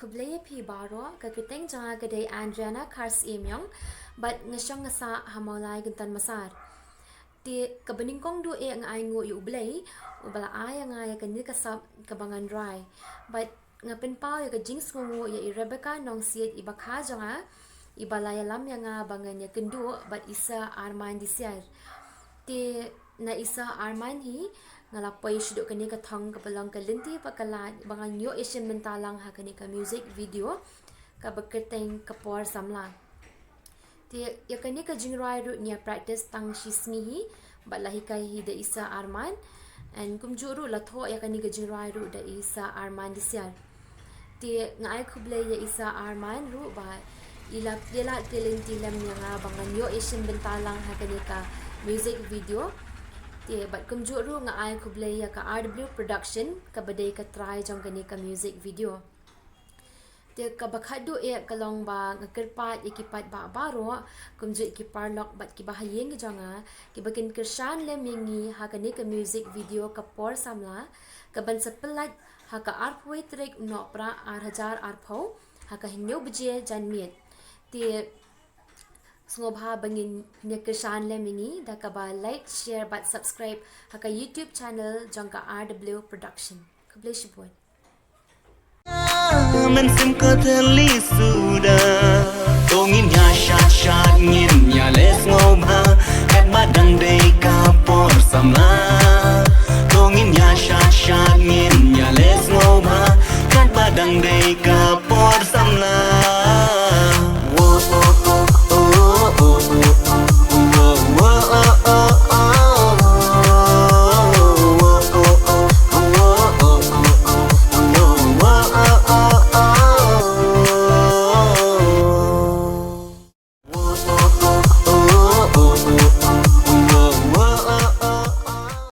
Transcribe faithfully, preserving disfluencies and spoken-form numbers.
Khublei ïa phi baroh, ka kyrteng jong nga ka dei Andriana Kharsyiemyong, bad nga shong nga sah ha Mawlai Kynton Massar. Te kaba nyngkong duh eh nga ai nguh ïa U Blei, uba la ai ïa nga ïa kane ka sap kaba ngan rwai. Bad nga pynpaw ïa ka jingsngewnguh ïa i Rebecca Nongsiej iba kha jong nga, iba la ïalam ïa nga ba ngan ïakynduh bad i Sir Arman Disiar. Te na i Sir Arman hi, nga la poi shaduh kane ka thong kaba long ka lynti ba ka lad ba ngan ïoh ïashim bynta lang ha kane ka music video, kaba kyrteng Ka Por Samla. Te ïa kane ka jingrwai ruh ngi ïa practice tang shi sngi hi, bad la hikai hi da i Sir Arman. And kumjuh ruh la thoh ïa kane ka jingrwai ruh da i Sir Arman Disiar. Te nga ai khublei ïa i Sir Arman ruh ba i la plie lad plie lynti lem ïa nga ba ngan ïoh ïashim bynta lang ha kane ka music video. Te bad kumjuh ruh nga ai khublei ïa ka R W Production kaba dei ka trai jong kane ka music video. Te kaba khatduh eh ka long ba nga kyrpad ïa ki paidbah baroh, kumjuh ïa ki paralok bad kiba ha ïing ki jong nga, kiba kin kyrshan lem ïa ngi ha kane ka music video Ka Por Samla, kaban sa pyllait ha ka arphew tarik u Nohprah ar hajar arphew, ha ka hynñiew baje janmiet. Te sngewbha ba ngin ïa kyrshan lem ïa ngi da kaba like, share bad subscribe ha ka YouTube channel jong ka R W Production. Khublei shibun. Mynsiem ka thylli suda. To ngin ïa shad shad ngin ïa leh sngewbha. Katba dang dei ka por samla. To ngin ïa shad shad ngin ïa leh sngewbha. Katba dang dei ka